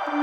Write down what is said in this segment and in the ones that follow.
Pawlkut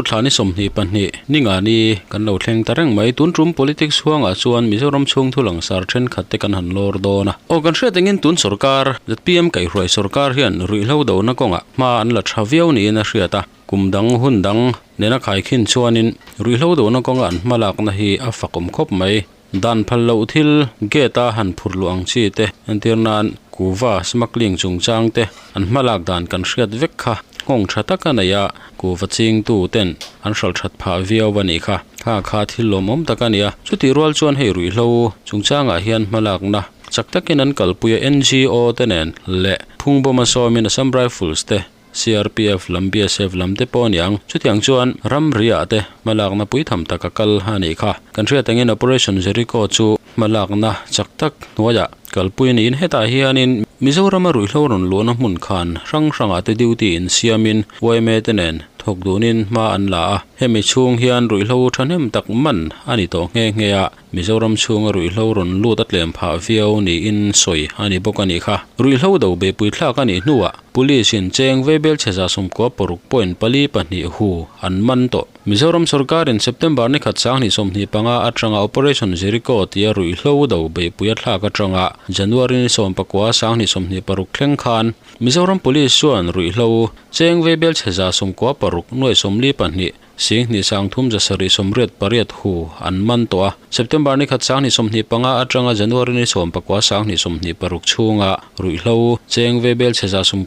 thla ni 22 ninga ni kan lo thleng ta reng mai. Tun tum politics huangah chuan Mizoram chhung thu langsar thenkhat te kan han lawr dawn a. Aw kan hriat engin tun sorkar, zpm kaihhruai sorkar hian ruihhlo dona kawngah hma an la tha viau niin a hriat a. Kum dang hun dang nena khaikhin chuanin ruihhlo dona kawnga an hmalakna hi a fakawm khawp mai. Dan phal loh thil gate a han phur luh ang chi te, entir nan kuva smuggling chungchang te an hmalak dan kan hriat vek kha nghawng tha tak a nei a, kuva chingtu ten an hralh that phah viau a nih kha. Kha kha thil lawmawm tak a ni a, chutih rual chuan hei ruihhlo chungchangah hian hmalakna chak takin an kalpui a, NGO te nen leh phungbawma sawmin Assam Rifles te CRPF lam BSF lam te pawh a ni ang. Chutiang chuan ramriah te hmalakna pui tham taka kal a nih kha. Kan hriat angin Operation Jericho chu hmalakna chak tak hnuaiah kalpui a niin hetah hianin Mizorama ruihhlo rawn luhna hmun khan hrang hrangah te duty insiamin yma te nen thawk dunin hma an la a. Hemi chhung hian ruihhlo thahnem tak man a ni tawh nghe nghe a. Mizoram chhunga ruihhlo rawn lut a tlem phah viau niin sawi a ni bawk a nih kha. Ruihhlo do beihpui thlak a nih hnuah Police in cheng veibel chhe 96 point pali pahnih hu an man tawh. Mizoram sorkarin September ni khat 2025 atanga Operation Jericho tia ruihhlo do beihpui a thlak atanga January ni 19 2026 thleng khan Mizoram Police chuan ruihhlo cheng veibel chhe 96 nuai 42 Singhnih sangthum zasarih sawmriat pariat hu an man tawh a. September ni khat 2025 atanga January ni 19 2026 chhunga ruihhlo cheng vebel chhe 96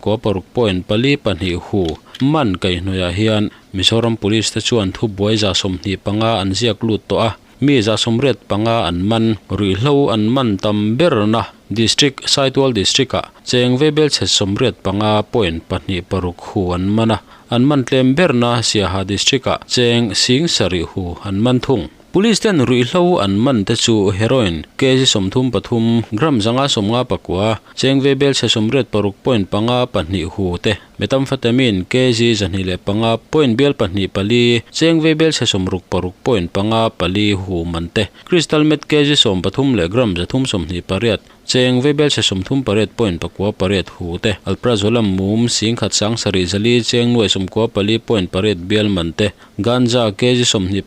point pali pahnih hu man kaihhnawihah hian Mizoram Police te chuan thubuai 25 an ziak lut tawh a. Mi 85 an man, ruihhlo an man tam berna District, Saitual District-ah cheng vebel chhe 85 point pahnih paruk hu an man a. An man tlem berna Siaha District-ah cheng sing sarih hu an man thung. Police ten ruihhlo an man te chu heroin, kg 33, gram 554, cheng ve bel chhe 86 point panga pahnih hu te, methamphetamine, kg 205 point bial pahnih pali, cheng ve bel chhe 66 point panga pali hu man te, crystal meth kg 13 leh gram 328, Cheng Veibel chhe 38 point pakua pariat hu te, Alprazolam mum singkhat sang sarih zali cheng nuai sawmkua pali point pariat bial man te, Ganja kg 21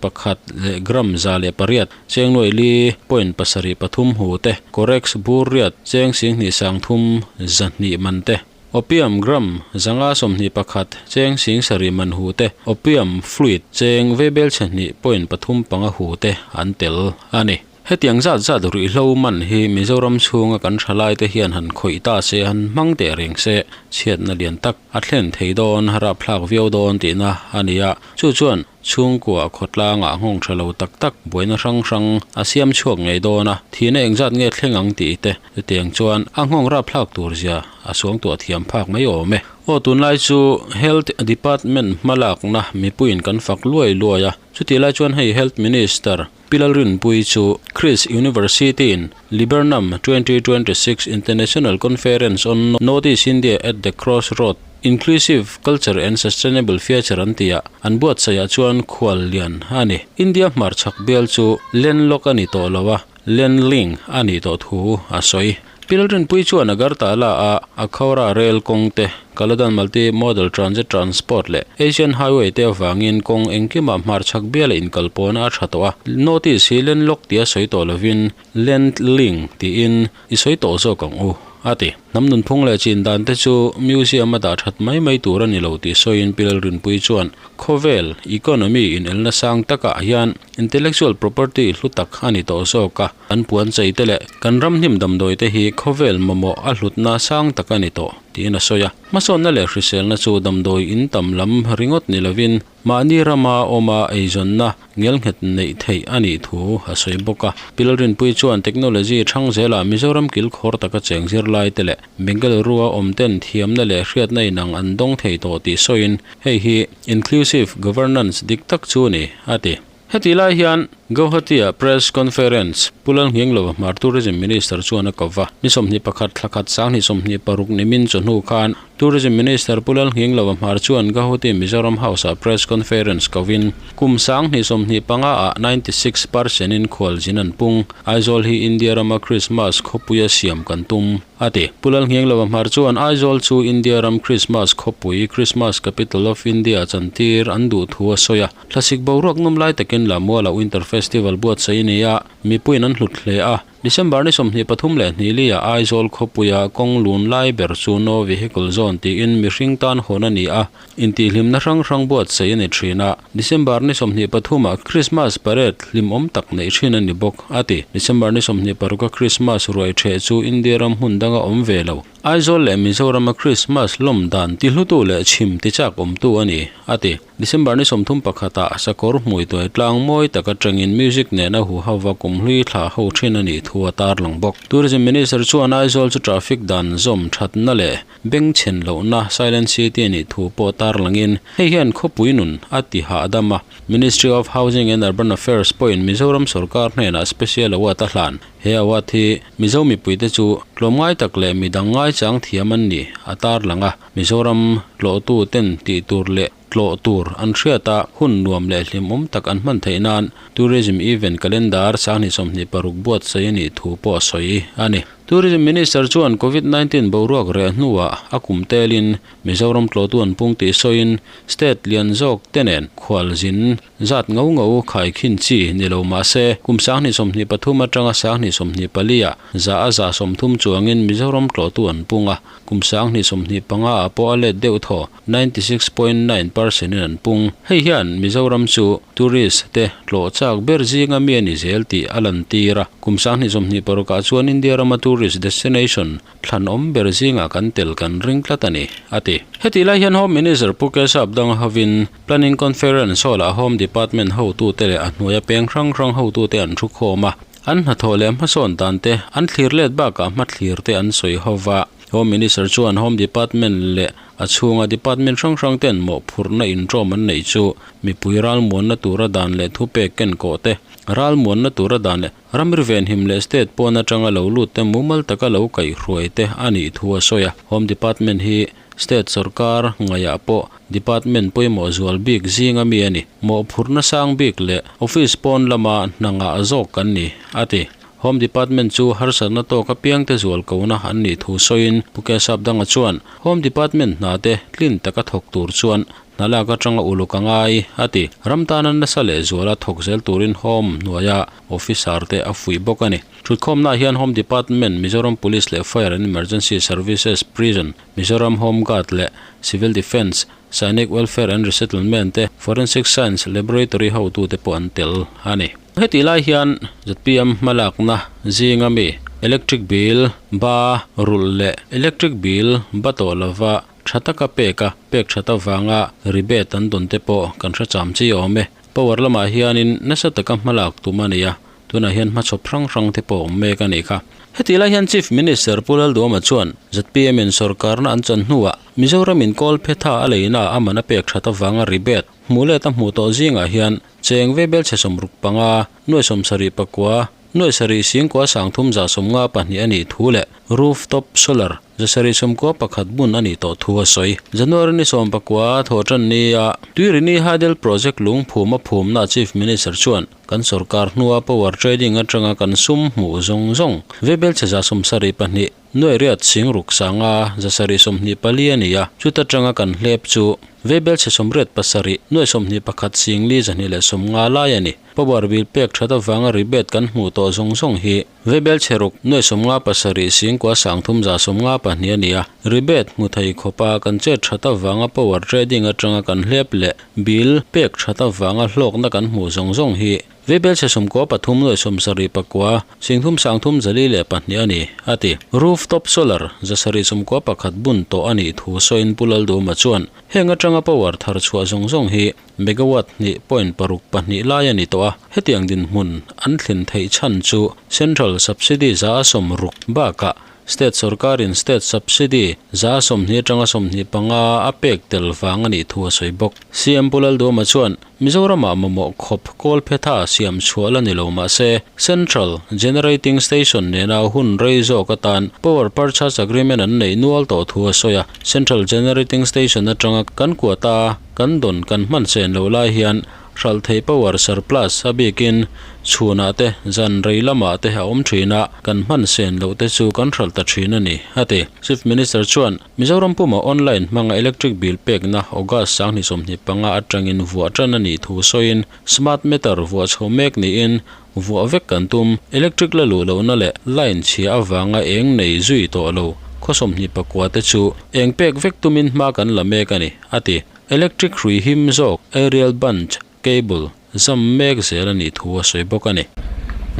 leh gram 108 cheng nuai li point pasarih pathum hu te, Corex bur riat cheng singhnih sang thum zahnih man te, Opium gram 521 cheng sing sarih man hu te, Opium fluid cheng Veibel chhe hnih point pathum panga hu te an tel a ni. Hetiang zat zat ruihhlo man hi Mizoram chhunga kan thalai te hian han khawih ta se, han hmang teh reng se, chhiatna lian tak a thlen thei dawn, rapthlak viau dawn tihna a ni a. Chu chuan chhungkua khawtlangah nghawng tha lo tak tak buaina hrang hrang a siam chhuak ngei dawn a, thihna engzat nge thleng ang tih te chutiang chuan a nghawng rapthlak tur zia a suangtuah thiam phak mai awm e. Aw tunlai chu Health Department hmalakna mipuiin kan fak luai luai a, chutih lai chuan hei Health Minister, Pi Lalrinpuii chu Christ University in Libernum 2026 International Conference on Northeast India at the Crossroad, Inclusive Culture and Sustainable Future an tih ah an buatsaih ah chuan khual lian a ni. India hmarchhak bial chu landlock a ni tawh lo a, landlink a nih tawh thu a sawi. Pi Lalrinpuii chuan Agartala a Akhaura rel kawng te, Kaladan Multi Modal Transit Transport leh Asian Highway te avangin kawng engkimah hmarchhak biala inkalpawhna a tha tawh a, notice hi landlock tia sawi tawh lovin landlink tiin i sawi tawh zawk ang u, a ti. Hnam nunphung leh chin dan te chu museum a dah that mai mai tur a ni lo tih sawiin Pi Lalrinpuii chuan khawvel economy inelna sang takah hian intellectual property hlu tak a ni tawh zawk a. Kan puan chei te leh kan ram hnim damdawi te hi khawvel mamawh a hlutna sang tak a ni tawh, tiin a sawi a. Hmasawnna leh hriselna chu damdawi in tam lam ringawt ni lovin mahni rama awma eizawnna ngelnghet neih theih a nih thu a sawi bawk a. Pi Lalrinpuii chuan technology thang zelah Mizoram kilkhawr taka cheng zirlai te leh Bengaluru a awm ten thiamna leh hriatna inang an dawng thei tawh tih sawiin hei hi inclusive governance dik tak chu a ni, a ti. Heti lai hian. Gauhati-ah Press Conference, Pu Lalnghenglova Hmar Tourism Minister chuan a ko va. Ni 21 thla khat sanghnih 26 nimin chawhnu khan Tourism Minister Pu Lalnghenglova Hmar chuan Gauhati Mizoram House-ah Press Conference kovin kum sanghnih 25 ah 96 percent in khualzin an pung. Aizawl hi India rama Christmas khawpuia siam kan tum, a ti. Pu Lalnghenglova Hmar chuan Aizawl chu India ram Christmas khawpui, Christmas Capital of India chantir an duh thu a sawi a. Thlasik boruak nawm lai takin Lamuala Winter Festival buatsaih a ni a, mipuiin an hlut hle a. December ni 23 leh hnihliah Aizawl khawpuia kawng lun lai ber chu No Vehicle Zone tiin mihring tan hawn a ni a, intihhlimna hrang hrang buatsaih a ni thin a. December ni 23 ah Christmas Parade hlimawm tak neih thin a ni bawk, a ti. December ni 26 a Christmas ruai ṭheh chu India ram hmun danga awm ve lo. Aizawl leh Mizorama Christmas lawm dan tihlutu leh chhim tichak awmtu a ni, a ti. December ni 31 ah sakawr hmui tuai tlang mawi tak atangin music nena hu hova kumhlui thlah ho thin a nih thu a tarlang bawk. Tourism Minister chuan Aizawl chu traffic dan zawm thatna leh bengchhen lohna Silent City a nih thu pawh tarlangin hei hian khawpui nun a ti hahdam a. Ministry of Housing and Urban Affairs pawhin Mizoram sorkar hnenah Special Award a hlan. He award hi Mizo mipuite chu tlawmngai tak leh midang ngaichang thiam an ni a tarlang a. Mizoram tlawhtu ten tih tur leh tlawh tur an hriat a, hun nuam leh hlimawm tak an hman theih nan Tourism Event Calendar 2026 buatsaih a nih thu pawh a sawi a ni. Tourism Minister chuan Covid 19 boruak reh hnuah a kum telin Mizoram tlawhtu an pung tih sawiin state lian zawk te nen khualzin zat ngo ngo khaikhin chi ni lo mah se kum 2023 atanga 2024 ah za a za 30 chuangin Mizoram tlawhtu an pung a. Kum 2025 ah pawh a let deuh thaw, 96.9 percent in an pung. Hei hian Mizoram chu tourist te tlawh chak ber zinga mi a ni zel tih a lantir a. Kum 2026 ah chuan India rama tourist destination thlan awm ber zingah kan tel kan ring tlat a ni, a ti. Hetih lai hian Home Minister Pu Kesap Dang hovin Planning Conference Hall ah Home Department hotute leh a hnuaia peng hrang hrang hotute an thu khawm a. An hnathawh leh hmasawn dan te, an thlir let bakah hmathlir te an sawi ho va. Home Minister chuan Home Department leh a chhunga department hrang hrang ten mawhphurhna inṭawm an neih chu mipui ralmuanna tura dan leh thupek kenkawh te, ralmuanna tura dan leh ramri venhim leh state pawn atanga lo lut te mumal taka lo kaihhruai te a nih thu a sawi a. Home Department hi State sorkar ngaihah pawh department pawimawh zual bik zinga mi a ni. Mawhphurhna sang bik leh office pawn lama hna ngah zawk kan ni, a ti. Home Department chu harsatna tawk apiangte zual kona an nih thu sawiin Pu Kesap Danga chuan Home Department hna te tlin taka thawk tur chuan hna lak atanga uluk a ngai, a ti. Ram tana nasa leh zuala thawk zel turin Home hnuaia officer te a fuih bawk a ni. Thutkhawmnaah hian Home Department, Mizoram Police leh Fire and Emergency Services, Prison, Mizoram Home Guard leh Civil Defence, Sainik Welfare and Resettlement te Forensic Science Laboratory hotute pawh an tel a ni. Hetih lai hian zpm hmalakna zinga mi electric bill ba rulh leh electric bill ba tawh lova tha taka peka pek that avanga rebate an dawn te pawh kan hre cham chi awm e. Power lamah hianin nasa taka hmalak tum a ni a, tunah hian hmachhawp hrang hrang te pawh a awm mek a nih kha. Hetih lai hian Chief Minister Pu Lalduama chuan zpm in sorkarna an chan hnuah Mizoram in kawl phetha a leina a man a pek that avanga rebate hmuh let a hmuh tawh zingah hian cheng ve bel chhe 65, nuai 70 pakua, nuai sarih singkua sangthum za sawmnga pahnih a nih thu leh roof top solar 791 bun a nih tawh thu a sawi. January ni 19 thawh tan nia Tuirini Hydel Project lungphum a phumna Chief Minister chuan kan sorkar hnua power trading atanga kan sum hmuh zawng zawng vebel chhe 72 nuai riat singruk sanga 724 a ni a, chuta tanga kan hlep chu vebel chhe 87 nuai 21 singli 250 lai a ni. Power bill pek that avanga rebate kan hmuh tawh zawng zawng hi vebel chhe ruk nuai 57 singkua sangthum za 52 a ni a, rebate hmu thei khawpa kan chet that avanga power trading atanga kan hlep leh bill pek that avanga hlawkna kan hmuh zawng zawng hi vebel chhe 93 nuai 70 pakua singthum sangthum zali leh pahnih a ni, a ti. Rooftop solar 791 bun tawh a nih thu sawiin Pu Lalduhoma chuan heng atanga power thar chhuah zawng zawng hi megawatt hnih point paruk pahnih lai a ni tawh a, hetiang dinhmun an thlen theih chhan chu central subsidy za a sawm ruk bakah. State sorkarin state subsidy 20% atanga 25 a pek tel vang a nih thu a sawi bawk. CM Pu Lalduhoma chuan Mizoramah mamawh khawp kawlphetha siam chhuah la ni lo mah se, Central Generating Station nena hun rei zawk atan Power Purchase Agreement an neih nual tawh thu a sawi a. Central Generating Station atanga kan kuata kan dawn kan hman chen loh lai hian hralh theih power surplus a bikin chhunah te zan rei lamah te a awm thin a, kan hman sen loh te chu kan hralh ta thin a ni, a ti. Chief Minister chuan Mizoram puma online hmanga electric bill pekna August 2025 atangin vuah tan a nih thu sawiin smart meter vuah chho mek niin vuah vek kan tum. Electric la luh lohna leh line chhia avanga eng nei zui tawh lo khaw 29 te chu eng pek vek tumin hma kan la mek a ni, a ti. Electric hrui him zawk aerial bunch cable zam mek zel a nih thu a sawi bawk a ni.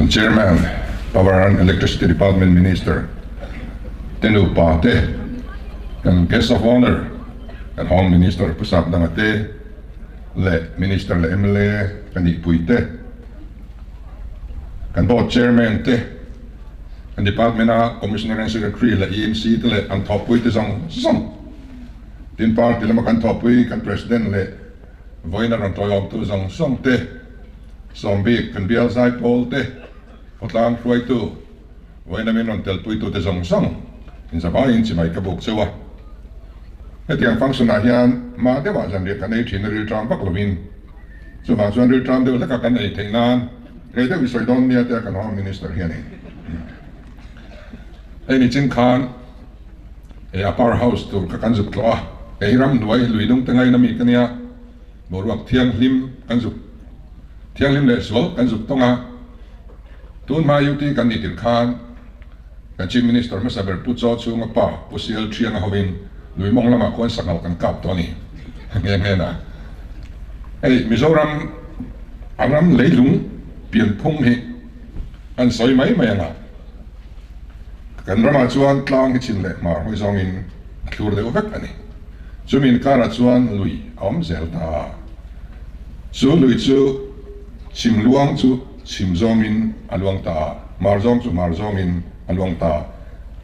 Chairman, Power and Electricity Department Minister te nupa te, kan Guest of Honour, kan Home Minister Pu Sapdanga te leh Minister leh mla ka nihpui te, kan Board Chairman te, kan Department a Commissioner and Secretary leh EMC te leh an thawhpui te zawng zawng, tin Party lama kan thawhpui kan President leh Vawiin a rawn tawiawmtu zawng zawng te, Sawmbik kan bial zai pawl te, khawtlang hruaitu, vawiin a min rawn telpuitu te zawng zawng inzavaiin chimai ka buk cheu a. Hetiang function ah hian mah deuhah zanriah kan ei thin a rilṭam vak lovin, chuvang chuan rilṭam deuh hleka kan ei theih nan rei deuh i sawi dawn nia tia kan Home Minister hianin hei nichin khan He a power house tur kha kan zuk tlawh a, kei ramhnuai lui dungte ngaina mi ka nia, boruak thianghlim kan zuk thianghlim leh sual kan zuk tawng a. Tun hma UT kan nih tirh khan kan Chief Minister hmasa ber Pu Chaw chhunga pa Pu Sial Thianga hovin lui mawng lamah khuan sanghal kan kap tawh a ni nghe nghe na. Hei Mizoram a ram leilung pianphung hi kan sawi mai mai anga. Kan ramah chuan tlang hi chin leh hmar hawi zawngin a thlur deuh vek a ni. Chumi inkarah chuan lui a awm zel ta a. Chu lui chu chhim luang chu chhim zawngin a luang ta a, hmar zawng chu hmar zawngin a luang ta a.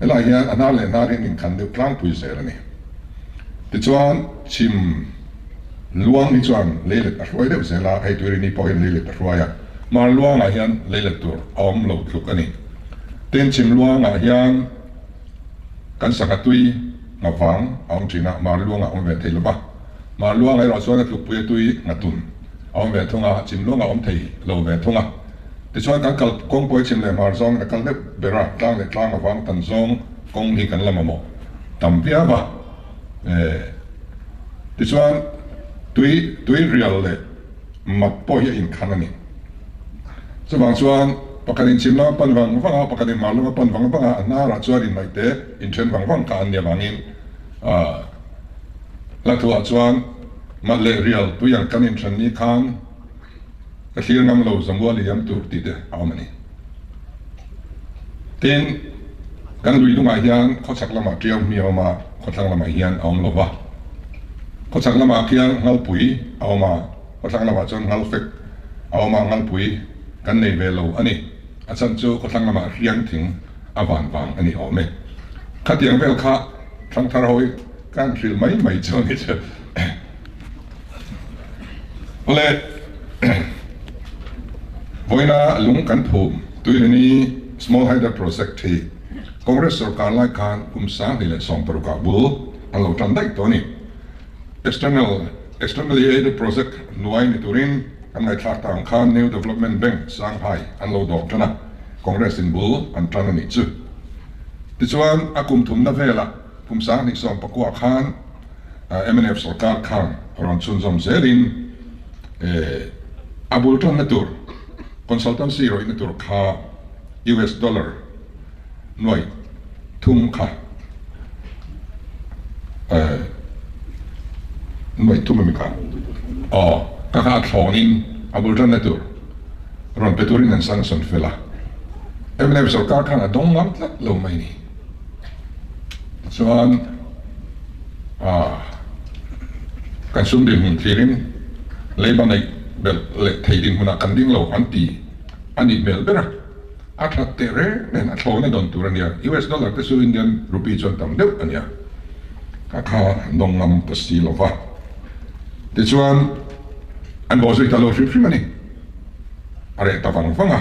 Helaiah hian a hnar leh hnar hian inkhan deuh tlangpui zel a ni. Tichuan chhim luang hi chuan leilet a hruai deuh zel a, hei Tuirini pawh hian leilet a hruai a, hmar luangah hian leilet tur a awm lo tluk a ni. Tin, Chhimluangah hian kan sangha tui ngavang a awm thin a, Marluangah a awm ve thei lo va. Marluangah erawh chuan a tlukpui a tui ngatun a awm ve thung a, Chhimluangah a awm thei lo ve thung a. Tichuan kan kal kawngpui chhim leh hmar zawngin a kal deuh ber a, tlang leh tlang avang tan zawng kawng hi kan la mamawh tam viau a. Tichuan tui tuirial leh mat pawh hi a inkhan a ni. Chuvang chuan pakhat in chhim lama pan vang vang a, pakhat in hmar lama pan vang vang a, a hnarah chuan inmaihte inthen vang vang kha an nia vangin hla thuah chuan mat leh rial tui ang kan inthen ni khan ka thlir ngam lo Zamual i am tur tih te a awm a ni. Tin, kan lui dungah hian khawchhak lamah ṭiau hmi a awm a, khawthlang lamah hian a awm lo va. Khawchhak lamah khian Ngalpui a awm a, khawthlang lamah chuan Ngalfek a awm a, Ngalpui kan nei ve lo a ni. A chhan chu khawthlang lamah hriang thing a van vang a ni awm e. Khatiang vel kha thangthar ho hi ka han hrilh mai mai chu a ni chu. Awle, vawiina lung kan phum Tuirini Small Hydel Project hi Congress sorkar lai khan kum 2016 ah bul an lo tan daih tawh a ni. External Externally Aided Project hnuai ni turin kan ngaihthlak ta ang khan New Development Bank Shanghai an lo dawk tan a, Congress in bul an tan a nih chu. Tichuan a kum thumna velah kum 2019 khan mnf sorkar khan rawn chhunzawm zelin a bul tanna tur consultancy rawihna tur kha US dollar nuai thum kha nuai thum ami kha aw ka kha a thlawnin a bul tanna tur rawn pe turin an sanction fel a, mnf sorkar khan a dawng ngam tlat lo mai ni. Chuan kan sum dinhmun thlirin leiba neih belh leh thei dinhmunah kan ding lo an ti a nih hmel ber a. A that teh reng nen a thlawhna dawn tur a nia. US dollar te chu Indian rupee chuan tam deuh a nia. Ka kha an dawng ngam ta si lo va. Tichuan an bawh zui ta lo hrim hrim a ni. A reh ta vang vang a.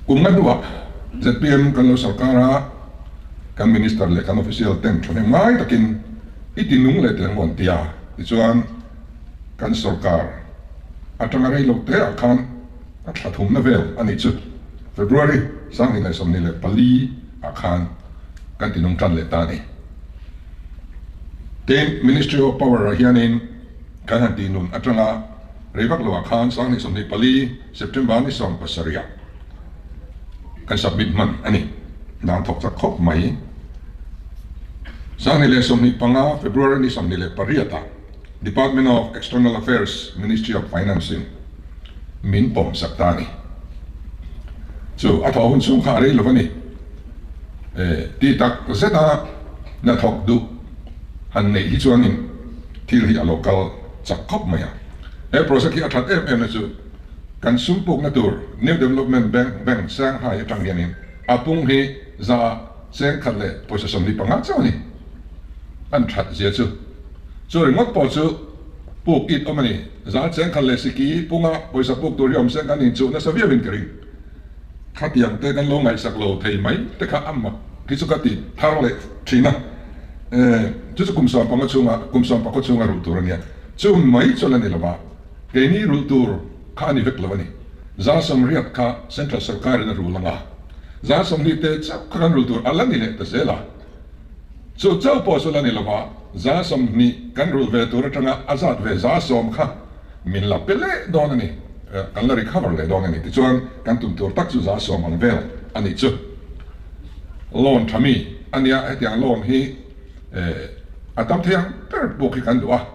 Kum nga hnuah zpm kan lo sarkar a, kan minister leh kan official ten thahnem ngai takin i ti nung leh teh ang an ti a. Tichuan kan sarkar atanga rei lo te ah khan a thla thumna vel a nih chu February 2024 ah khan kan ti nung tan leh ta a ni. Tin, Ministry of Power ah hianin kan han tih nun atanga rei vak lo ah khan 2024 September ni 17 ah kan submit hman a ni. Dan thawk chak khawp mai. 2025 February ni 28 ah Department of External Affairs, Ministry of Finance in min pawm sak ta a ni. Chu a thawh hun chhung kha a rei lo a ni. Ti tak zet a hnathawk duh han neih hi chuanin thil hi a lo kal chak khawp mai a. He project hi a that em em na chu kan sum pukna tur New Development Bank, Bank, Shanghai atang hianin a pung hi za cheng khat leh pawisa 25 chauh a ni. An that zia chu. Chu ringawt pawh chu puk it awm a ni. Zan cheng khat leh siki punga pawisa puk tur hi awm seng kan inchuh nasa viau in ka ring. Khatiang te kan lo ngaihsak lo thei mai te kha a mak hi chu ka ti thar leh thin a. Chu chu kum 15 chhunga kum 14 chhunga rulh tur a nia. Chu mai chu la ni lo va, keini rulh tur kha a ni vek lo a ni. 80% kha Central Sawrkarin a rul ang a, 20% te chauh kha kan rulh tur a la ni leh ta zel a. Chu chauh pawh chu la ni lova, 20% kan rulh ve tur atanga a zat ve 10% kha min la pe leh dawn a ni, kan la recover leh dawn a ni. Tichuan kan tum tur tak chu 10% ang vel a nih chu. Loan tha mi a nia, hetiang loan hi a tam thei ang ber puk hi kan duh a.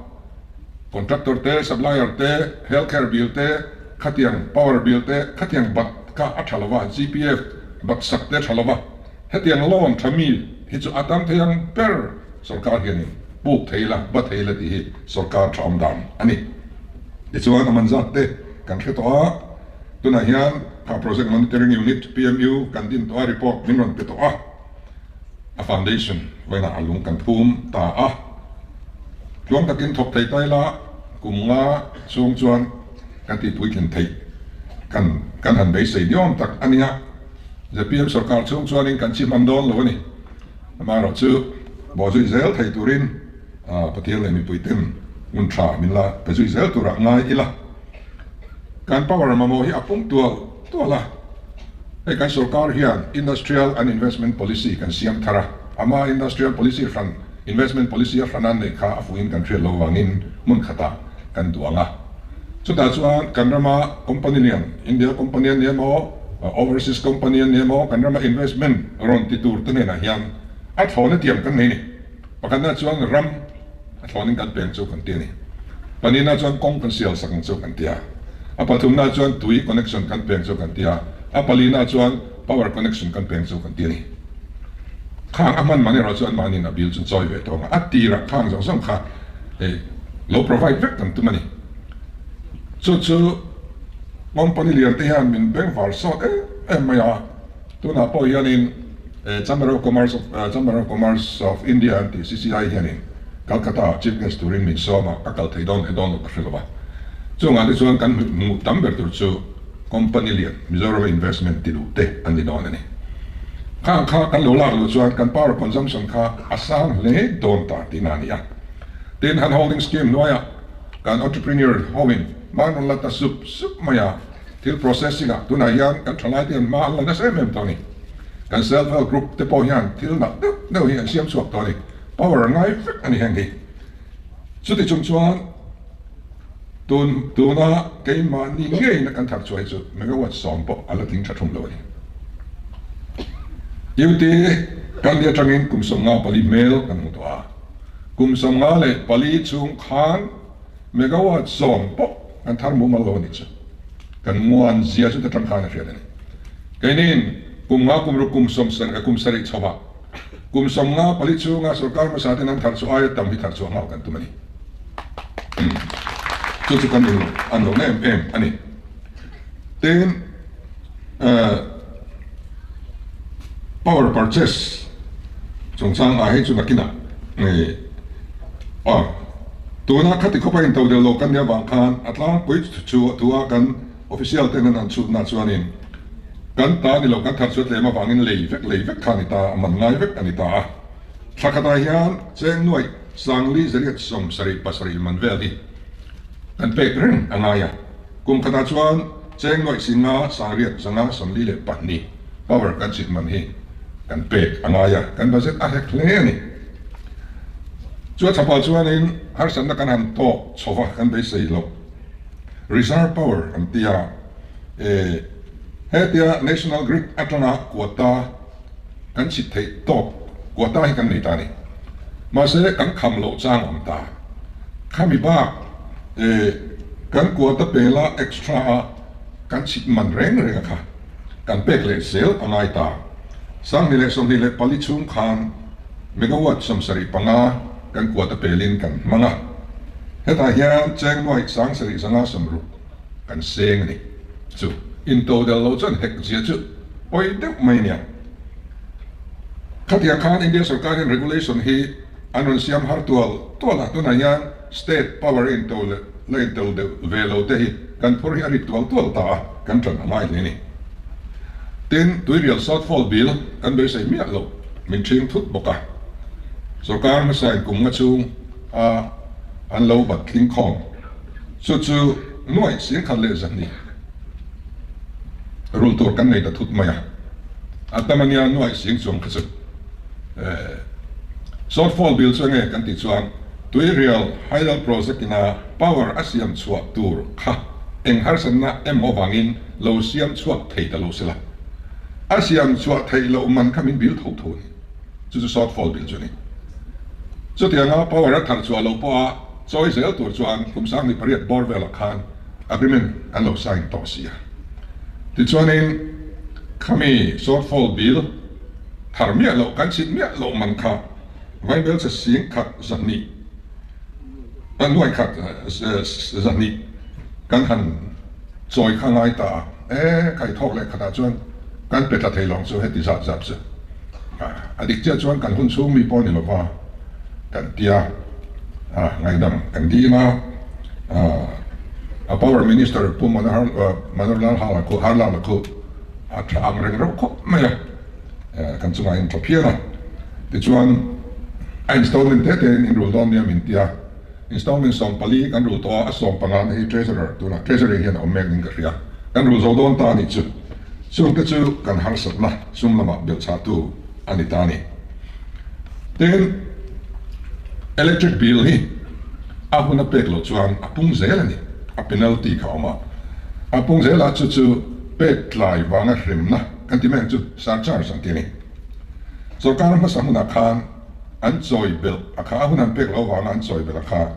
Contractor te, supplier te, health care bill te, khatiang power bill te, khatiang bat kha a tha lova, GPF bat sak te a tha lova. Hetiang loan tha mi hi chu a tam thei ang ber sorkar hianin puk thei la, ba thei la tih hi sorkar tha awm dan a ni. Tichuan a man zat te kan hre tawh a, tunah hian kha Project Monitoring Unit, PMU, kan din tawh a, report min rawn pe tawh a, a foundation vawiinah a lung kan phum ta a. Tluang takin thawk thei ta ila kum nga chhung chuan kan tihpuitlin theih kan kan han beisei niawm tak a nia. Zpm sorkar chhung chuanin kan chim an dawn lo a ni. Amaherawh chu bawhzui zel thei turin Pathian leh mipuiten hun tha min la pe zui zel turah ngai ila. Kan power mamawh hi a pung tual tual a. Hei kan sorkar hian Industrial and Investment Policy kan siam thar a, ama Industrial Policy hran, Investment Policy a hran a neih kha a fuhin kan hriat lo vangin hmun khatah kan duang a. Chutah chuan kan rama company lian, India company an ni emaw, overseas company an ni emaw, kan rama investment rawn ti tur te hnenah hian a thlawna tiam kan nei a ni. Pakhatna chuan ram a thlawnin kan peng chu kan ti a ni. Pahnihna chuan kawng kan sial sak ang chu kan ti a. A pathumna chuan tui connection kan peng chu kan ti a. A palina chuan power connection kan peng chu kan ti a ni. Khang a hman man erawh chu anmahniin a bill chu chawi ve tawng a, a tirah khang zawng zawng kha hei lo provide vek kan tum a ni. Chu chu company lian te hian min bengvar sawt em em mai a, tunah pawh hianin Chamber of Commerce of Chamber of Commerce of India an tih CCI hianin Calcutta ah Chief Guest turin min sawm a, ka kal thei dawn leh dawn lo ka hre lo va. Chungah te chuan kan hmuh tam ber tur chu company lian Mizoram investment ti duh te an ni dawn a ni. Khang kha kan lo lak loh chuan kan power consumption kha a sang hle dawn ta tihna a ni a. Tin, han holding scheme hnuaiah kan entrepreneur hoin hma an rawn la ta sup sup mai a, thil processing ah tunah hian kan thalai te hian hma an la nasa em em tawh a ni. Kan self help group te pawh hian thil nalh deuh deuh hi an siam chhuak tawh a ni. Power ngai vek a ni heng hi. Chuti chung chuan tun tuna keimahni ngeina kan thar chhuah hi chu megawatt 10 pawh a la tling tha thum lo a ni. UT kan ni atangin kum 54 hmel kan hmu tawh a, kum 54 chhung khan megawatt 10 pawh kan thar mumal lo a nih chu. Kan nguan zia chu ta tang khan a hriat a ni. Keiniin kum nga kum ruk kum sawm kum sarih chhovah Kum 54 chhunga sorkar hmasa ten an thar chu aia tam hi thar chhuah nghal kan tum a ni. Chu chu kan inlo an lo na em em a ni. Tin. Power purchase chungchang ah hei chu nakinah aw tuna khati khawpa into deuh lo kan nih avang khan a tlangpui chu thu a kan official ten an han chhutna chuanin kan ta ni lo kan thar chu tlem avangin lei vek lei vek kha a ni ta a man ngai vek a ni ta a thla khatah hian cheng nuaih sangli zariat 77 man vel hi kan pek reng a ngai a. Kum khatah chuan cheng nuaih singa sangriat 542 power kan chhit man hi kan pek a ngai a, kan budget a hek hle a ni. Chu a chhapah chuanin harsatna kan han tawk chho va, kan beisei loh. Reserve power an ti a, e hetia National Grid atanga quota kan chhit theih tawk quota hi kan nei ta a ni. Mahse kan kham loh chang awm ta. Khami bak e kan quota pela extra a kan chhit man reng reng a kha kan pek leh zel a ngai ta. 2024 chhung khan megawatt 75 kan quota pelin kan hmang a. Hetah hian cheng nuaih 7560 kan seng a ni. Chu intodelh lo chuan hek zia chu pawi deuh mai a nia. Khatiang khan India sorkar hian regulation hi an rawn siam har tual tual a, tunah hian state power into leh la intel deuh ve lo te hi kan phur hi a rit tual tual ta a, kan tan a ngai hle a ni. Tin, tuirial shortfall bill kan beisei miah loh min ṭhing thut bawk a, sorkar hmasa in kum nga chhung a an lo bat tling khawm chu chu nuaih 1100 rul tur kan nei ta thut mai a, a tam a nia nuaih sing chuang kha chu. Shortfall bill chu enge kan tih chuan Tuirial Hydel Project ina power a siam chhuah tur kha eng harsatna emaw avangin lo siam chhuak thei ta lo sela, a siam chhuah theih loh man kha min bill tho tho a ni. Chu chu shortfall bill chu a ni. Chutianga power a thar chhuah loh pawha chawi zel tur chuan kum 2008 bawr velah khan agreement an lo sign tawh si a. Tichuanin khami shortfall bill Thar miah loh kan chhit miah loh man kha vaibel che 1200 a 1200 kan han chawi kha ngai ta a, e kai thawk leh khatah chuan kan pe tla thei lawng chu heti zat zat chu a dik chiah chuan kan hun chhung mi pawh ni lova kan tia a ngaihdam kan dil a, a power minister Pu Manohar Manohar Lal khu a tha ang reng reuh khawp mai a. Kan chungah in tha phian a, tichuan a installment te te in in rul dawn nia min ti a, installment 14 kan rul tawh a, a 15 na hi treasurer tunah treasury hian a awm mek ning ka hria, kan rul zo dawn ta a nih chu, chung te chu kan harsatna sum lamah belh chhah tu a ni ta a ni. Tin, electric bill hi a hun a pek loh chuan a pung zel a ni, a penalty kha a awm a, a pung zel a chu chu pek tlai vanga hremna. Kan ti mai ang chu, surcharge an ti a ni. Sorkar hmasa hmunah khan an chawi belh a kha, a hun an pek loh avanga an chawi belh a kha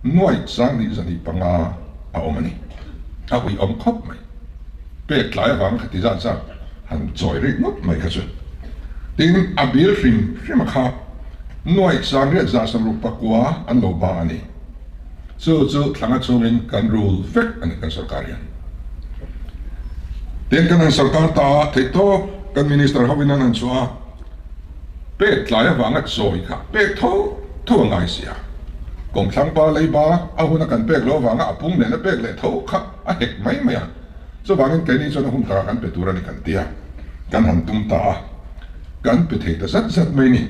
nuaih 2205 a awm a ni. A ui awm khawp mai. Pek tlai avanga kha ti zat zat han chawi rik ngawt mai kha chu. Tin, a bil hrim hrim a kha nuaih 8669 an lo ba a ni. Chu chu thlanga chungin kan rul vek a ni kan sorkar hian. Tin kan han sorkar ta a, theih tawk kan minister hovin an han chhuah a, pek tlai avanga chawi kha pek tho tho a ngai si a. Kawmthlang pa leiba a huna kan pek loh avanga a pung nena pek leh tho kha a hek mai mai a. Chuvangin keini chuan a hun takah kan pe tur a ni kan ti a, kan han tum ta a, kan pe thei ta zat zat mai ni.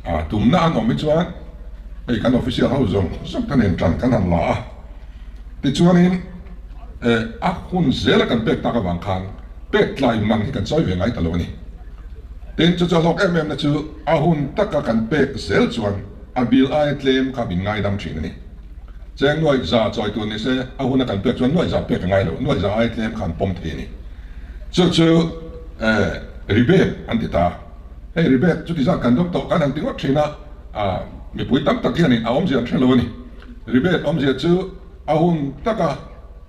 A tumna an awm hi chuan hei kan official ho zawng zawng te nen tan kan han la a, tichuanin a hun zela kan pek tak avang khan pek tlai man hi kan chawi ve ngai ta lo a ni. Tin, chu chu a hlawk em em na chu a hun taka kan pek zel chuan a bill aia tlem kha min ngaidam thin a ni. Cheng nuaih za chawi tur ni se a huna kan pek chuan nuaih za pek a ngai lo, nuaih za aia tlem kha an pawm thei a ni. Chu chu rebate an ti ta. Hei rebate chuti zat kan dawng tawh kan han ti ngawt thin a, mipui tam tak hianin a awmzia an hre lo a ni. Rebate awmzia chu a hun taka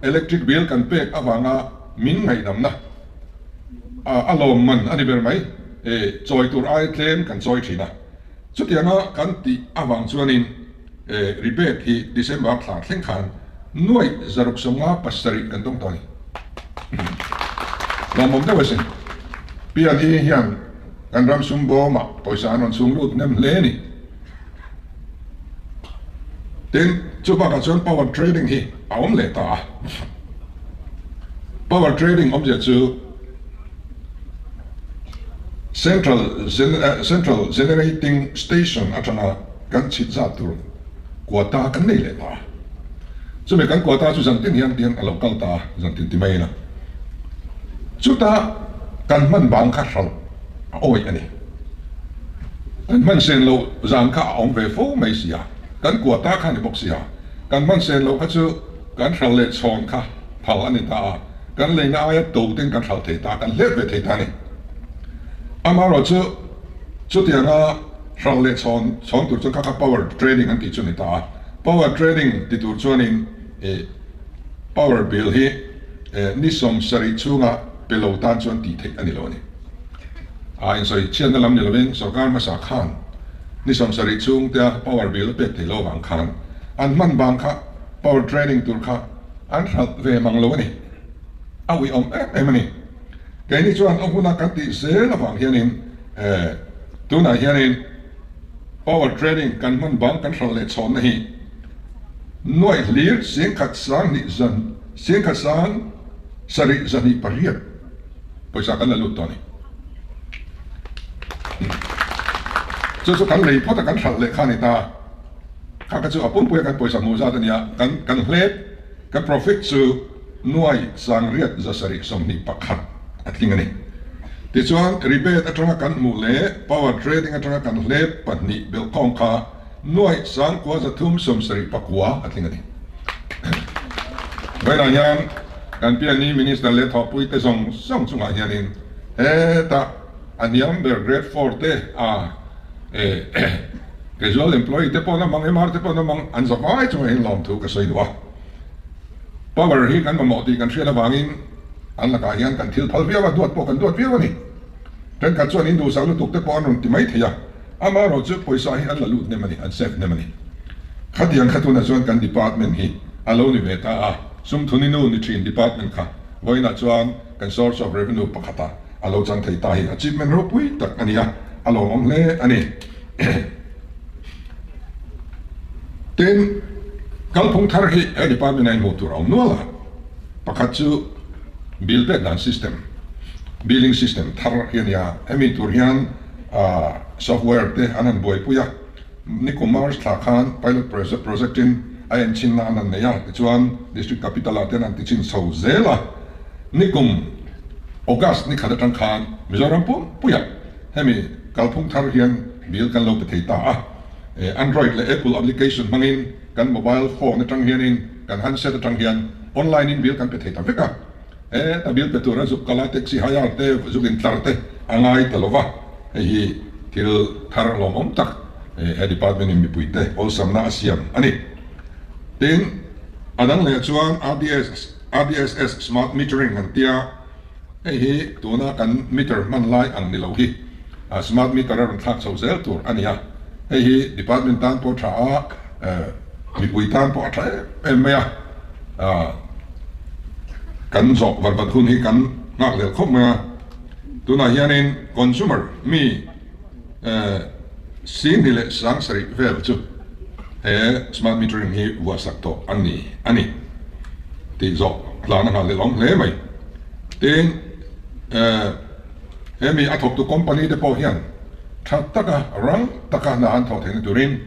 electric bill kan pek avanga min ngaihdamna a lawmman a ni ber mai. Chawi tur aia tlem kan chawi thin a, chutianga kan tih avang chuanin rebate hi December thla thleng khan nuaih 657 kan dawng tawh a ni. Lawmawm deuh asin. P&E hian kan ram sum bawmah pawisa an rawn chhung lut hnem hle a ni. Tin, chu bakah chuan power trading hi a awm leh ta a. Power trading awmzia chu Central Central Generating Station atanga kan chhit zat tur quota kan nei leh ta a. Chumi kan quota chu zantin hian tiang a lo kal ta a, zantin ti mai ila. Chuta kan hman bang kha hralh a awih a ni. Kan hman sen loh zan kha a awm ve fo mai si a, kan quota kha a ni bawk si a. Kan hman sen loh kha chu kan hralh leh chhawn kha phal a ni ta a, kan leina aia to ten kan hralh thei ta, kan hlep ve thei ta a ni. Amaherawhchu chutianga hralh leh chhawn chhawn tur chuan kha kha power trading an tih chu a ni ta a. Power trading ti tur chuanin ih power bill hi ni 70 chhunga pe lo tan chuan tih theih a ni lo a ni. A insawi chhiatna lam ni lovin sorkar hmasa khan ni 70 chhung tea power bill a pek thei lo avang khan an hman bang kha power trading tur kha an hralh ve mang lo a ni. A uiawm em em a ni. Keini chuan a huna kan tih zel avang hianin tunah hianin power trading kan hman bang kan hralh leh chhawnna hi nuaih hlir singkhat sang hnih zan singkhat sang sarih zahnih pariat pawisa kan la lut tawh a ni. Chu chu kan lei phawt a kan hralh leh kha a ni ta. Kha kha chu a pumpui a kan pawisa hmuh zat a nia, kan kan hlep kan profit chu nuai sangriat zasarih 21 a tling a ni. Tichuan rebate atanga kan hmuh leh power trading atanga kan hlep pahnih belhkhawm kha nuai sangkua zathum 79 a tling a ni. Vawiinah hian kan pianni Minister leh thawhpui te zawng zawng chungah hianin hetah a hniam ber grade four te a casual employee te pawh na mang, MR te pawh na mang an za vai chungah hian lawmthu ka sawi duh a. Power hi kan mamawh tih kan hriat avangin an lakah hian kan thil phal viau a, duat pawh kan duat viau a ni. Thenkhat chuan in duhsak lutuk te pawh an rawn ti mai thei a, amaherawh chu pawisa hi an la lut hnem a ni, an save hnem a ni. Khatiang kha tunah chuan kan department hi a lo ni ve ta a, sum thuni nu ni thin department kha vawiinah chuan kan source of revenue pakhata a lo chang thei ta hi achievement ropui tak a ni a, a lawmawm hle a ni. Tin, kalphung thar hi he department ah inhmuh tur a awm nual a, pakhat chu bill pek dan system, billing system thar hi a ni a, hemi tur hian software te an han buaipui a, nikum March thla khan pilot project in a enchhinna an han nei a, tichuan district capital ah te an han tichhin chho zel a, nikum August ni khat atang khan Mizoram pumpuiah hemi kalphung thar hian bill kan lo pe thei ta a, Android leh Apple application hmangin kan mobile phone atang hianin kan handset atang hian online in bill kan pe thei ta vek a, heta bill pe tura zuk kala taxi hire te zuk intlar te a ngai ta lova, hei hi thil thar lawmawm tak he department in mipui te awlsamna a siam a ni. Tin, a dang leh chuan RDS RDSS smart metering an tia, hei hi tuna kan meter hman lai ang ni lo hi smart meter a rawn thlak chho zel tur a ni a, hei hi department tan pawh tha a, mipui tan pawh a tha em em mai a, kan zawh vat vat hun hi kan nghak leh khawp mai a, tunah hianin consumer mi Singhi leh Sangsarih vel chu he smart metering hi vuahsak tawh an ni a ni tih zawh hlan a nghah leh awm hle mai. Tin, hemi a thawktu company te pawh hian tha taka rang taka hna an thawh theihna turin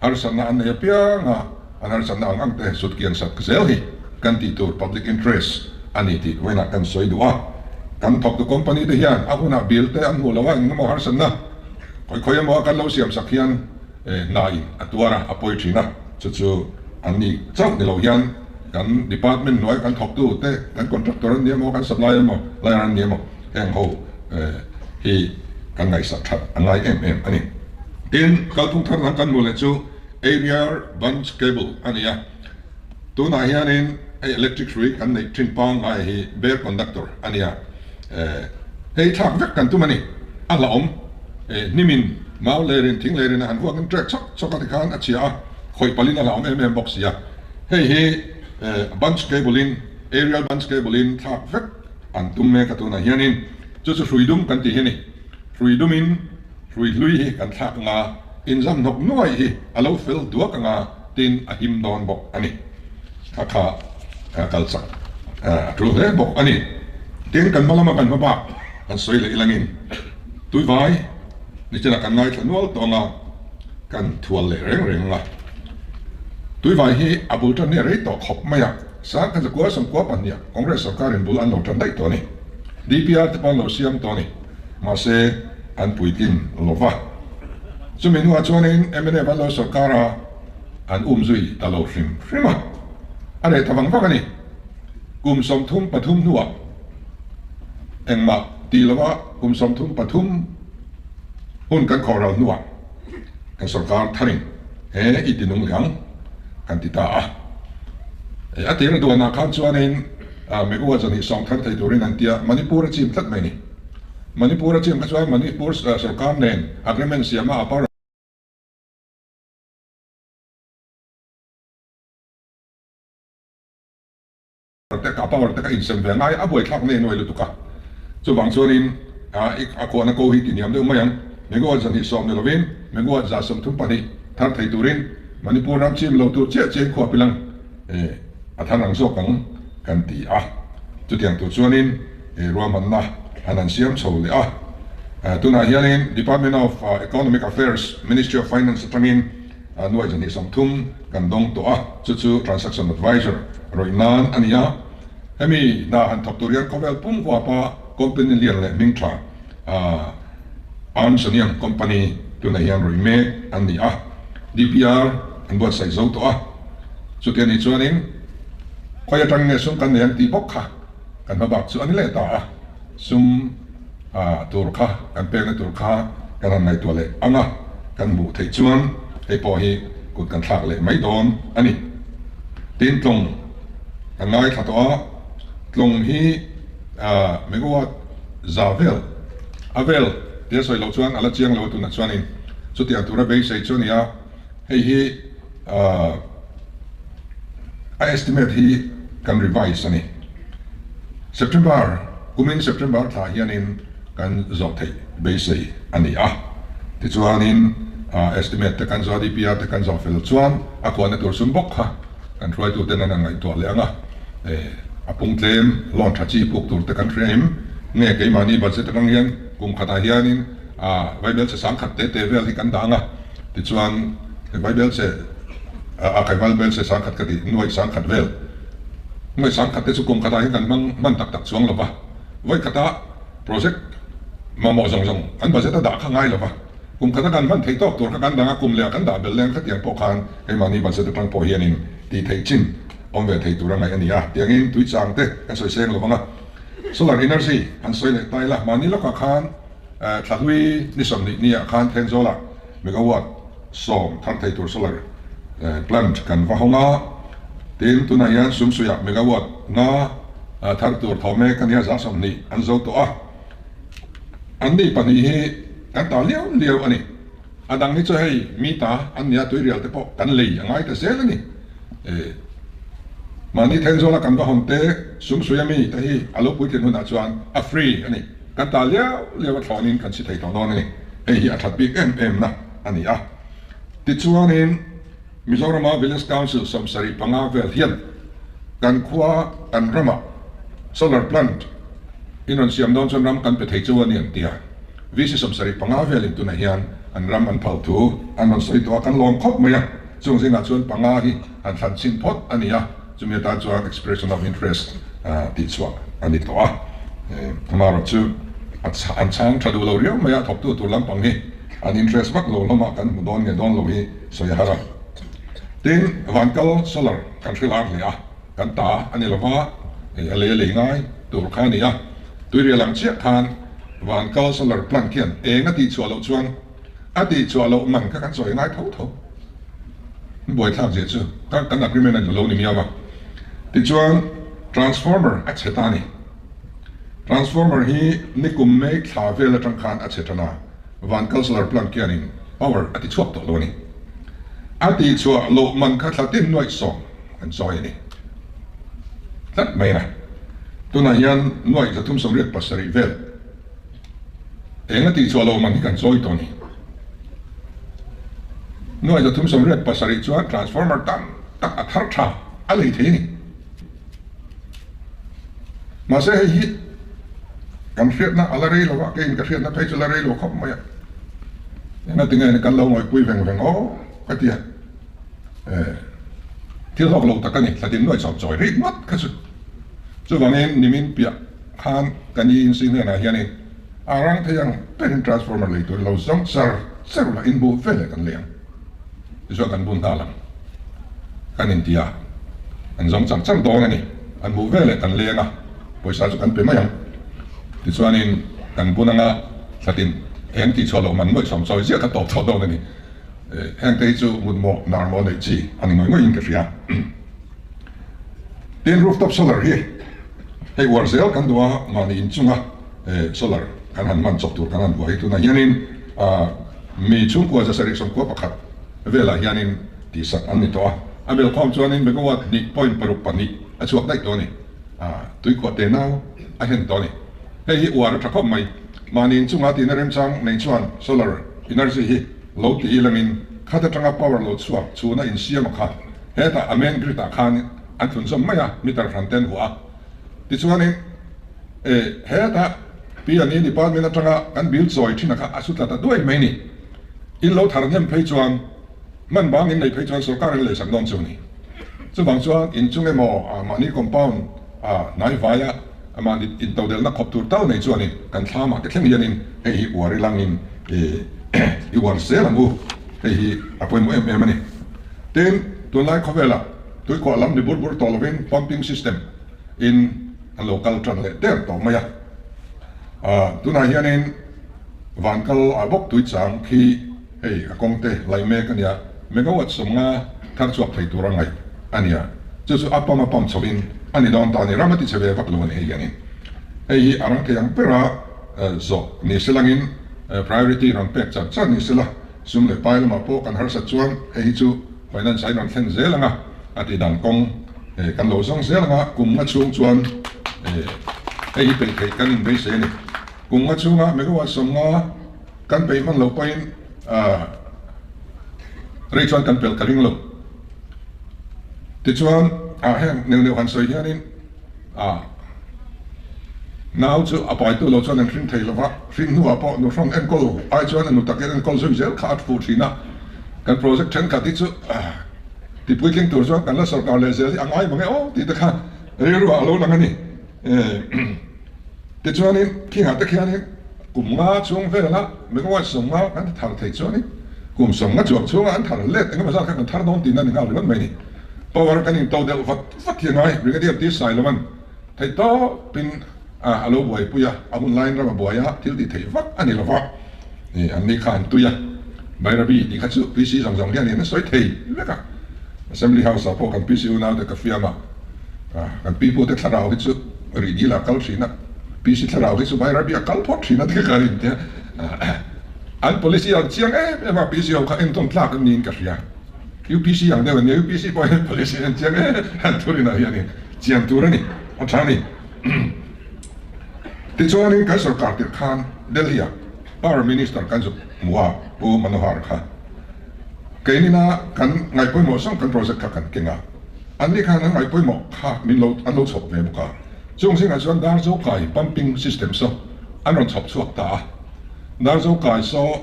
harsatna an nei apiang a, an harsatna ang ang te sut kian sak zel hi kan tih tur public interest a ni tih vawiinah kan sawi duh a. Kan thawktu company te hian a hunah bill te an hmuh lo a, engemaw harsatna khawi khawi emaw a kan lo siam sak hian hna in a tuar a, a pawi thin a, chu chu an ni chauh ni lo hian kan department hnuai kan thawktu te, kan contractor an ni emaw, kan supplier emaw, liar an ni emaw heng ho hi kan ngaihsak that a ngai em em a ni. Tin, kalphung thar dang kan hmuh leh chu Aerial bunch cable a ni a, tunah hianin hei electric hrui kan neih thin pangngai hi bare conductor a ni a, hei thlak vek kan tum a ni, a hlauhawm hnimin mau lerin thing lerin a han vuakin trek chawk chawk a tikhan a chhia a, khawih palin a hlauhawm em em bawk si a, hei hi bunch cable in aerial bunch cable in thlak vek. an tum mek a tunah hianin chu chu hrui dum kan tih hi a ni. Hrui dumin hrui hlui hi kan thlak anga inzam hnawk nuai hi a lo fel duak anga tin a him dawn bawk a ni. Kha kha kal chak a tul hle bawk a ni. Tin kan hma lama kan hma bak kan sawi leh ilangin tuivai nichinah kan ngaithla nual tawh anga kan thual leh reng reng anga tuivai hi a bul tan hi a rei tawh khawp mai a, sang khat zakua sawmkua pahniha Congress sorkarin bul an lo tan daih tawh a ni. DPR te pawh an lo siam tawh a ni. Mahse an puitlin lo va. Chumi hnuah chuanin mnf an lo sorkar a. An um zui ta lo hrim hrim a, a reh ta vang vang a ni. Kum 33 hnuah engmah tih lova kum 33 hun kan khawh ral hnuah kan sorkar tharin he i ti nung leh ang kan ti ta a. A tir a duanah khan chuanin Megua zahnih sawm thar thei turin an tia Manipur a chim tlat mai a ni. Manipur a chim kha chuan Manipur sorkar nen agreement siama a power te ka power te ka insem ve ngai a buaithlak nei nuai lutuk a, chuvang chuanin a khuahna ko hi ti hniam deuh mai ang. Megawatt 220 ni lovin megawatt 132 thar thei turin Manipur ram chim lo tur chiah chiah in khuap ilang a thar ang zawk ang kan ti a, chutiang tur chuanin ruahmanna an han siam chho leh a. Tunah hianin Department of Economic Affairs, Ministry of Finance atangin nuai 230 kan dawng tawh a, chu chu Transaction Advisor rawih nan a ni a. Hemi hna han thawk tur hian khawvel pum huapa company lian leh hming tha Ernst and Young company tunah hian rawih mek an ni a, DPR an buatsaih zo tawh a. Chuti a nih chuanin khawi atang nge sum kan nei ang tih bawk kha kan hma bak chu a ni leh ta a, sum tur kha kan pekna tur kha kan han ngaihtuah leh ang a, kan hmuh theih chuan hei pawh hi kut kan thlak leh mai dawn a ni. Tin tlawng kan ngaithla tawh a, tlawng hi megawatt za vel a vel tia sawi loh chuan a la chiang lo a tunah chuanin chutiang tura beisei chu a ni a, hei hi A estimate hi kan revise a ni. September, kumin September thla hianin kan zawh theih beisei a ni a. Tichuanin estimate te kan zawh a, DPR te kan zawh fel chuan a kuahna tur sum bawk kha kan hruaituten an han ngaihtuah leh ang a. A pung tlem loan tha chi puk tur te kan hria em? Nge keimahni budget atang hian kum khatah hianin Bible che sangkhat te te vel hi kan dah ang a. Tichuan Bible che a kai Bible che sangkhat ka tih nuaih sangkhat vel nuaih sangkhat te chu kum khatah hian kan hmang hman tak tak chuang lo va, vawi khata project mamawh zawng zawng an budget a dah kha ngai lo va, kum khata kan hman theih tawk tur kha kan dang a, kum leh ah kan dah belh leng khatiang pawh khan keimahni budget atang pawh hianin tih theih chin awm ve thei tur a ngaih a ni a, tiangin tui chang te kan sawi seng lo vang a, solar energy han sawi leh ta ila mahni lawkah khan. Thlahlui ni 20 ni ah khan Thenzawlah megawatt 10 thar thei tur solar plant kan va hawng a, tin tunah hian Sumsuiah megawatt 5 thar tur thaw mek a nia 20 an zo tawh a, an ni pahnih hi kan ta liau liau a ni. A dang hi chu hei mi ta an nia tuirial te pawh kan lei a ngai ta zel a ni. Mahni Thenzawla kan va hawn te Sumsuia mi te hi a lo puitlin hunah chuan a free a ni. Kan ta liau liau a thlawnin kan si thei tawh dawn a ni. Hei hi a that bik em em na a ni a. Tichuanin Mizorama Village Council 75 vel hian kan khua kan ramah solar plant in rawn siam dawn chuan ram kan pe thei chu a ni an ti a. VC 75 velin tunah hian an ram an phal thu an rawn sawi tawh a, kan lawm khawp mai a. Chung zingah chuan panga hi an thlan chhin phawt a ni a. Chumi atan chuan expression of interest tih chhuah a ni tawh a, amaherawh chu an chhang tha duh lo riau mai a, thawktu tur lampang hi an interest vak lo hlawm a, kan hmu dawn nge dawn lo hi sawi a har a. Tin, Vankal solar kan hre lar hle a, kan ta a ni lova, hei a lei a lei ngai tur kha a ni a, tuirial ang chiah khan Vankal solar plant hian eng a tih chhuah loh chuan A tih chhuah loh man kha kan sawi ngai tho tho. Buaithlak zia chu ka kan agreement a ni lo ni miau a. Tichuan transformer a chhe ta a ni. Transformer hi nikum May thla vel atang khan a chhe tan a, Van Kalsolar plant khianin power a ti chhuak tawh lo a ni. A tih chhuah loh man kha thla tin nuaih 10 kan sawi a ni tlat mai a. Tunah hian nuaih 387 vel eng a tihchhuah lo man hi kan chawi tawh a ni. Nuaih 387 chuan transformer tam tak a thar tha a lei thei a ni. Mahse hei hi kan hriatna a la rei lo a, keiin ka hriatna phei chu la rei lo khawp mai a. Engatinge ni kan lo ngawihpui veng veng aw ka ti a. Thil hlawk lo tak a ni, thlatin nuaih chawp chawi rih ngawt kha chu. Chuvangin nimin piah khan kan i insi hnenah hianin a rang thei ang berin transformer lei tur lo zawng char char ula inbu veleh kan lei ang. Tichuan kan bun nghal ang. Kan inti a, an zawng char char dawn a ni. An hmuh veleh kan leng a, pawisa chu kan pe mai ang. Tichuanin kan bun anga thlatin eng tihchhuah loh man nuaih sawm chawi ziah kha tawp tawh dawn a ni. Hengte hi chu mutmawh nar maw neih chi a ni ngawih ngawih in ka hria. Tin rooftop solar hi hei uar zel kan duh a, mahni inchunga solar kan han hman chawp tur kan han buai hi tunah hianin mi chhungkua 791 velah hianin tihsak an ni tawh a, a belkhawm chuanin megawatt hnih point paruk pahnih a chhuak daih tawh a ni, tuikhuah te nau a hen tawh a ni. Hei hi uar a tha khawp mai, mahni inchunga tihna remchang nei chuan solar energy hi lo ti ilangin khat atanga power lo chhuak chhuna insiam a kha. Hetah a main grid ah khan an thlun zawm mai a, meter hran te an huah a. Tichuanin e hetah P&E department atanga kan bill chawi thin a kha a su tla ta duai mai ni. In lo thar hnem phei chuan hman bang in nei phei chuan sorkar in leisak dawn chu a ni. Chuvang chuan in chung emaw a mahni compound a hnai vai a mahni intodelhna khawp tur tal nei chuanin kan thlam ah te thleng hianin hei hi uar ilangin e i uar zel ang u. Hei hi a pawimawh em em a ni. Tin, tunlai khawvelah tuikhuah lam ni bur bur tawh lovin pumping system in an lo kal tan leh der tawh mai a. Tunah hianin van kal ah bawk tui chang khi hei a kawng te lai mek a nia, megawatt 50 thar chhuak thei tur a ngaih a nia. Chu chu a pump a pump chho in a ni dawn ta a ni, ram a ti chhe ve vak lo a ni hei hianin. Hei hi a rang thei ang bera zawh ni se langin priority rawn pek char char ni se la. Sum leh pai lamah pawh kan harsat chuan hei hi chu finance ah in rawn thlen zel ang a, a tih dan kawng kan lo zawng zel ang a, kum nga chhung chuan hei hi peih theih kan inbeisei a ni. Kum nga chhunga megawatt 50 kan peih hman loh pawhin rei chuan kan pelh ka ring lo. Tichuan heng neuh neuh han sawi hianin. A nau chu a paitu lo chuan an hring thei lo va, hring hnuah pawh nu hrawng enkawl ai chuan a nu takin enkawl zui zel kha a fuh thin a. Kan project thenkhat hi chu ti puitling tur chuan kan la sawrkar leh zel hi a ngai mang e aw tih te kha rilruah a lo lang a ni. Tichuanin khingah te khianin kum nga chhung vela megawatt 50 kan thar thei chuanin kum 50 chuang chhunga an thar let engemaw zat kha kan thar dawn tihna a ni nghal ringawt mai a ni. Power kan into deuh vat vat hi a ngai, Brigadier T Sailoman theih tawpin a lo buaipui a, a hun laiin ram a buai a, thil tih theih vak a ni lo va, an ni kha an tui a, Bairabi tih kha chu PC zawng zawng hian in a sawi thei vek a, Assembly House ah pawh kan PC unaute ka fiam a, kan pipute thlarau hi chu rih dil ah kal thin a, PC thlarau hi chu Bairabi ah kal phawt thin a ti ka rin tia, an policy an chiang em em a, PC ho kha entawn tlak an niin ka hria. UPC ang deuh an nia, UPC pawh hian police hi an chiang e, an thurinah hianin chian tur a ni, a tha a ni. Tichuanin kan sorkar tirh khan Delhi-ah Power Minister kan zuk hmu a, Pu Manohar kha. Keinina kan ngaihpawimawh zawng kan project kha kan keng a, anni khan an ngaihpawimawh kha min lo an lo chhawp ve bawk a. Chung zingah chuan Darzokai pumping system saw an rawn chhawp chhuak ta a, Darzokai saw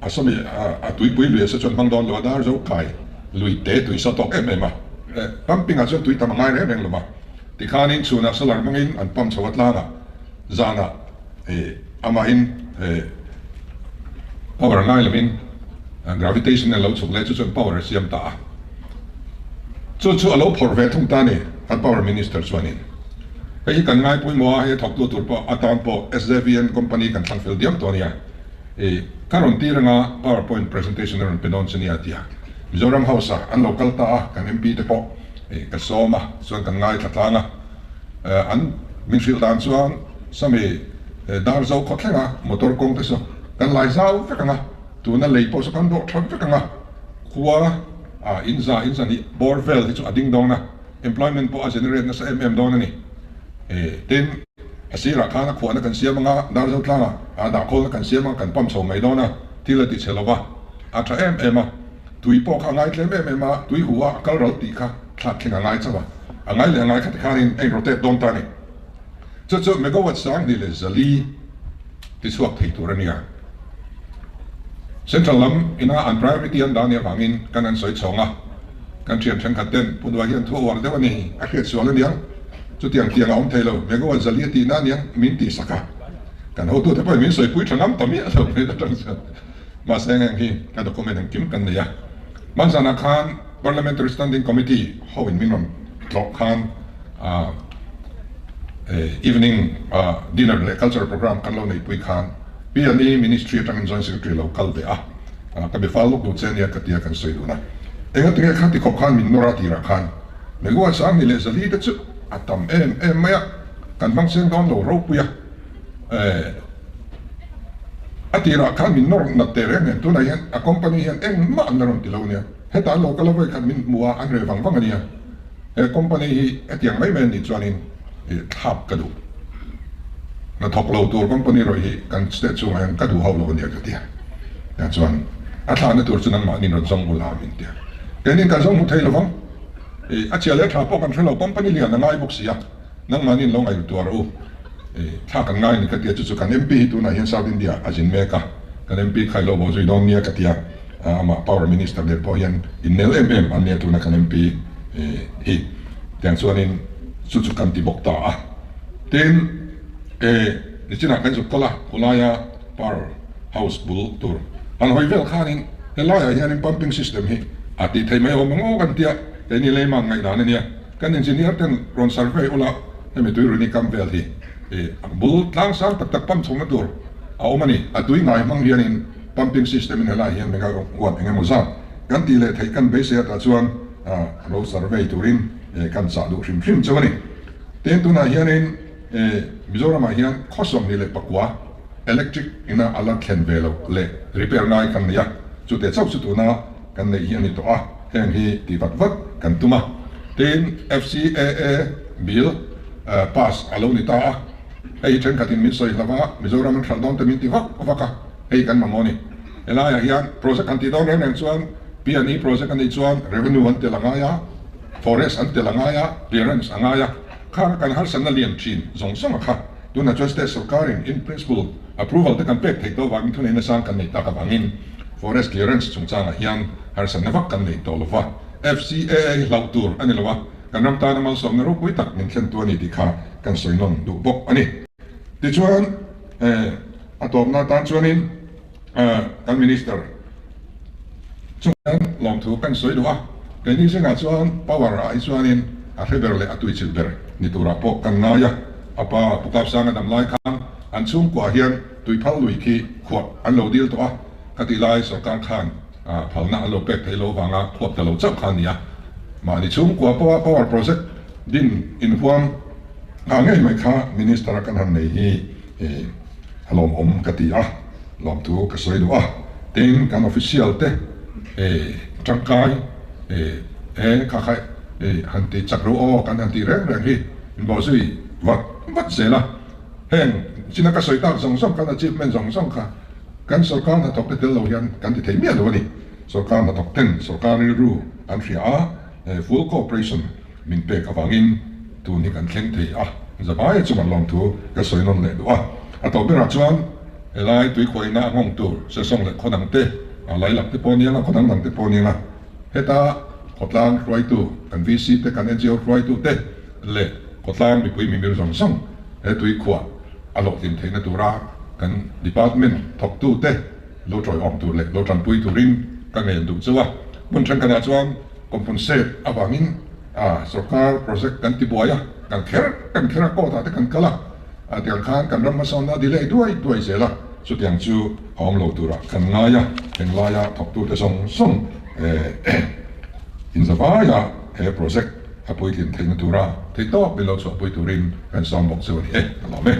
A sawmi a tuipui lui a sa chuan hmang dawn lo a, dar zo kai lui te tui sa tawk em em a, pumping ah chuan tui tam a ngai reng reng lo va, tikhanin chhunah solar hmangin an pump chho a tlangah zanah amahin power a ngai lovin gravitation a lo chhuk leh chu chuan power a siam ta a, chu chu a lo phawrh ve thung ta a ni kan power minister chuanin hei hi kan ngai pawimawh a, hei a thawktu tur pawh atan pawh SJVN company kan thlang fel diam tawh a nia. I ka rawn tir anga power point presentation a rawn pe dawn che nia tia Mizoram House ah an lo kal ta a, kan MP te pawh i ka sawm a, chuan kan ngaithla tlang a, an min hrilh dan chuan Sami dar zo khaw thleng a motor kawng te saw kan lai zau vek anga, tuna lei pawh saw kan dawh that vek anga, khua ah in za in zahnih bawr vel hi chu a ding dawn a, employment pawh a generate nasa em em dawn a ni. Tin, a sirah khan a khuahna kan siam anga, Darzo tlangah a dahkhawlna kan siam anga kan pump chho mai dawn a, thil a ti chhe lo va, a tha em em a. Tui pawh kha a ngai tlem em em a, tui hu a a kal ral tih kha thlak thleng a ngai chauh a, a ngai leh a ngai kha tikhanin a inrotate dawn ta a ni. Chu chu megawatt 2400 tichhuak thei tur a nia. Central lam ina an priority an dah nih avangin kan han sawi chhawng a, kan thian thenkhat ten Pu Duai hian thu a uar deuh a ni, a hriat sual aniang, chutiang tiang a awm thei lo, megawatt 400 a tihna aniang min tih sak a, kan hotute pawhin min sawipui tha ngam ta miah lo mai atang chuan. Mahse heng hi ka document engkim kan nei a, hmanzanah khan Parliamentary Standing Committee ho in min rawn tlawh khan evening dinner leh cultural programme kan lo neihpui khan PNE Ministry atangin Joint Secretary lo kal ve a, ka be fal lawk duh che ania ka tia kan sawi dun a. Engatinge kha tikhawp khan min nawr a tirah khan Meguan 2400 te chu a tam em em mai a, kan hmang seng dawn lo ropui a. A tirah khan min nawr nat teh reng nen tunah hian a company hian engmah an la rawn ti lo ania, hetah an lo kal a vawi khat min hmu a an reh vang vang ania, he company hi hetiang mai mai a nih chuanin thlap ka duh, hnathawk lo tur company rawih hi kan state chhungah hian ka duh hauh lo ania ka ti a, tah chuan a thlahna tur chu nangmahni rawn zawng ula min ti a, keinin kan zawng hmu thei lovang, a chhia leh tha pawh kan hre lo, company lian a ngai bawk si a. Nangmahni in lo ngaihtuah rawh u. Thla kan ngai a ni ka tia chu chu kan MP hi tunah hian South India a zin mek a, kan MP kha i lo bawh zui dawn nia ka tia, amah Power Minister nen pawh hian innel em em an nia tuna kan MP hi. Tiang chuanin chu chu kan ti bawk ta a. Tin, nichinah kan zuk kal a, khawlaia Power House bul tur han hawi vel khanin helaiah hianin pumping system hi a tih theih mai awm ang aw kan tia, keini leiman ngaihdan a nia. Kan engineer ten rawn survey ula hemi tui runi kam vel hi a bul tlang sang tak tak pump chhungna tur a awm a ni. A tui ngai hmang hianin pumping system in helai hian mega huan eng emaw zat kan tih leh theih kan beisei atah chuan lo survey turin kan chah duh hrim hrim chauh a ni. Tin tunah hianin Mizoramah hian khaw 24 electric ina a la thlen ve loh leh repair ngai kan nei a, chute chauh chu tuna kan neih hi a ni tawh a. Heng hi ti vat vat kan tum a, tin FCAA bill pass a lo ni ta a, hei hi thenkhatin min sawi hlauh a, Mizoram an hralh dawn te min ti vak vak a, hei kan mamawh a ni. Helaiah hian project han tih dawn reng reng chuan P&E project a nih chuan revenue an tel a ngai a, forest an tel a ngai a, clearance a ngai a, khang kan harsatna lian thin zawng zawng a kha. Tunah chuan state sorkarin in principle approval te kan pek theih tawh avangin thuneihna sang kan neih tak avangin forest clearance chungchangah hian harsatna vak kan nei tawh lo va, FCAA hi hlauh tur a ni lo a, kan ram tana malsawmna ropui tak min thlen tu a ni tih kha kan sawi nawn duh bawk a ni. Tichuan, a tawpna atan chuanin kan Minister chuan lawmthu kan sawi duh a, keini zingah chuan power ah hi chuanin a hre ber leh a tuichilh ber ni turah pawh kan ngai a, a pa Pu Kapsanga dam lai khan an chhungkuah hian tuiphal lui khi khuah an lo dil tawh a, ka tih lai sorkar khan phalna an lo pek theih loh avanga khuap ta lo chauh kha a ni a, mahni chhungkua pawha power project din inhuam nghah ngei mai kha Minister a kan han nei hi a lawmawm ka ti a, lawmthu ka sawi duh a, tin kan official te tangkai kha kha han ti chak ru aw kan han tih reng reng hi inbawhzui vat vat zel a, heng china ka sawi tak zawng zawng kan achievement zawng zawng kha Kan sorkar hnathawk te tel lo hian kan ti thei miah lo a ni. Sorkar hnathawk ten sorkar rilru an hria a, full cooperation min pek avangin tun hi kan thleng thei a. Zavaia chuan lawmthu ka sawi nawn leh duh a. A tawp berah chuan helai tuikhuaina a nghawng tur sesawng leh khaw dang te, a lailak te pawh aniang a, khaw dang dang te pawh aniang a, heta khawtlang hruaitu kan VC te, kan NGO hruaitu te leh khawtlang mipui mimir zawng zawng he tuikhuah a hlawhtlin theihna tura kan department thawktute lo tawiawm tur leh lo tanpui turin ka ngen duh chauh a. Hmun thenkhatah chuan compensate avangin sorkar project kan ti buai a, kan kher kan kher a, court ah te kan kal a, tiang khan kan ram hmasawnna a delay duai duai zel a, chutiang chu a awm lo turah kan ngai a, henglaia thawktute zawng zawng inzavaia he project a puitlin theihna tura theihtawp min lo chhuahpui turin kan sawm bawk chu a ni e, ka lawm e.